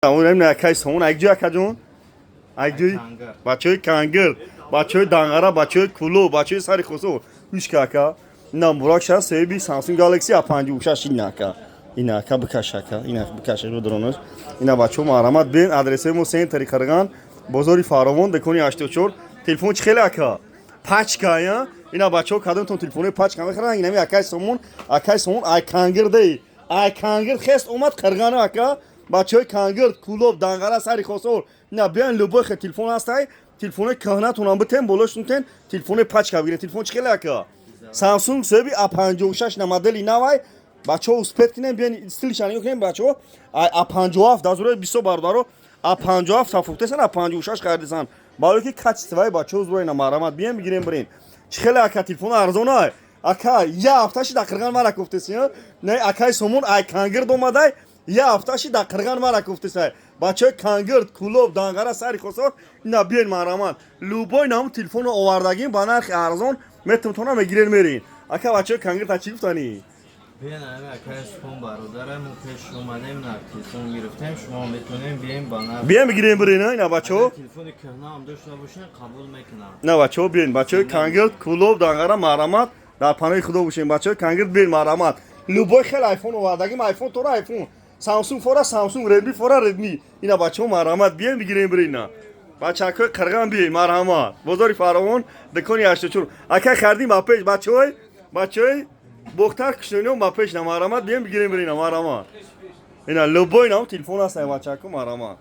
Акай Сомон, акҷои, акаҷон, акҷои бачаҳои Кангир, бачаҳои Данғара, бачаҳои Кулоб, бачаҳои Сари Хосор. Ҳушка, ака, ина муборак шава, соҳиби Samsung Galaxy A56. Ина, ака, ина, ака, бикаш, ака, ина бикаш, дронаш. Ина, бачаҳо, марҳамат, бин. Адресои мо: центри Қирған, бозори Фаровон, дукони 84. Телефон чӣ хеле, ака, пачка я. Ина, бачаҳо, кадомтон телефонои пачка мехаранд? Инами акай Сомон, акай Сомон ай Кангирдей, ай Кангир хест омад Қирғана. Ака, бачаҳои Кангир, Кулоб, Данғара, Сари Хосор, ина биён. Любой хе телефон ҳастай, телефонои кӯҳнатонам битен, болошон тен, телефонои пачка бигирен. Телефон чӣ хеле, ака? Samsung соҳиби A56 на, модели навай. Бачаҳо, успеть кунем, биён, стилша нигоҳ кунем. Бачаҳо, A57 дазураи бисёр бародаро A57 тафухтесан, A56 харидисан, барое ки качествои бачаҳо зура. Ина, марҳамат, биён, бигирем, бирен. Чӣ хеле, ака, телефон арзонай? Ака, я ҳафташи дар Қирған мара гуфтеси. Не, акай Сомон ай Кангирд омадай, я ҳафташи дар Қирған мара гуфтесай. Бачаҳои Кангирд, Кулоб, Данғара, Сари Хосор, ина биён, марҳамат. Любой наму телефонро овардагим ба нархи арзон метавонам, мегирен, мерин. Ака, бачаҳои Кангирд, чӣ гуфтанӣ? Биен, ами акай Субҳон, бародарам, мо пеш омадем, нарх телефон гирифтем, шумо метавонем бием ба нарх. Биён, бигирем, бирен. Ина, бачаҳо. Агар телефони кӯҳнаам дошта бошен, қабул мекунам. На, бачаҳо, биён, бачаҳои Кангирд, Кулоб, Данғара, марҳамат, дар паноҳи Худо бошем. Бачаҳои Кангирд, биён, марҳамат. Любой хел айфон овардагим, айфон тора айфон, Самсунг фора Самсунг, Редми фора Редми. Ина, бачаҳо, марҳамат, биён, бигирем, бирен. На, бачакҳои Қирған, биён, марҳамат, бозори Фаровон, дукони 84. Ака, хардим ба пеш, бачаҳои Бохтар, кишониён ба пеш. На, марҳамат, биён, бигирем, бирен. Марҳамат, ина любой нам телефон ҳаст, бачако, марҳамат.